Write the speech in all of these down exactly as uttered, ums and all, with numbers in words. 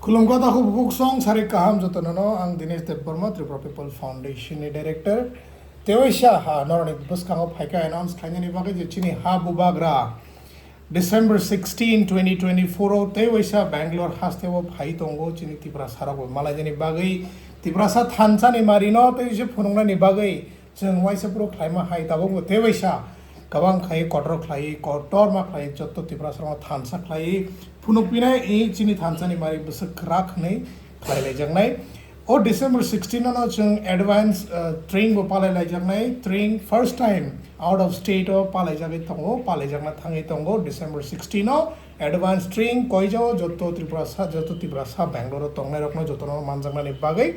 Khulumkha takhuk bukhuk song sarik kaham jotono no, ang Dinesh Debbarma, Tripura People Foundation ni director. Tewaisa ha noroni bwskango phaikha announce khlainani bagwi je chini ha bubagra December sixteen, twenty twenty-four o tewaisa Bangalore hasteo phai tongo chini Tiprasa rok bai malainani bagwi, Tiprasa thansa ni mari no tewaisa phunuknani bagwi. Chwng waisa phuru khlaima hai tabukbo tewaisa kwbang khai kotor khlai, kotorma khlai, jotto Tiprasa rokno thansa khlai phunukpinai, i chini thansa ni mari bwswk kwrak hwnwi khlai laijaknai. O December sixteen no chwng advance, uh, training bo palai laijaknai, training first time out of state o palai jagwi tongo, palai jakna thangwi tongo December sixteen o advance training koijao jotto Tripura sa, jotto Tiprasa Bangalore o tongnai rokno jotono manjaknani bagwi.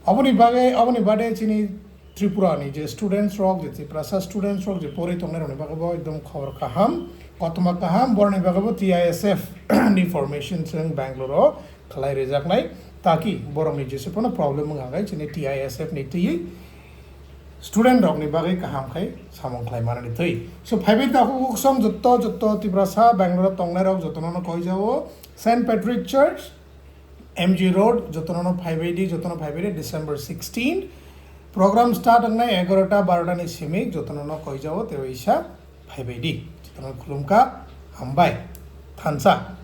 Oboni bagwi, oboni bade chini Tripura ni je students rok, je Tiprasa students rok je pori tongnai rokni bagwi bo ekdom khobor kaham, kothoma kaham, borokni bagwi bo T I S F ni formation chwng Bangalore o khlai rijaknai, taki borokni jese phano problem wngkha khe chini T I S F ni twi student rokni bagwi kaham khai samung khlai manani twi. So phaibai takhuk bukhuk song jotto, jotto Tiprasa Bangalore o tongnai rok jotono no koijao Saint Patrick Church, M G Road, jotono no phaibai di, jotono phaibai di, December sixteen. Program start wngnai egarota barota ni simi, jotono no koijao tewaisa phaibai di. Jotono khulumkha, hambai, thansa.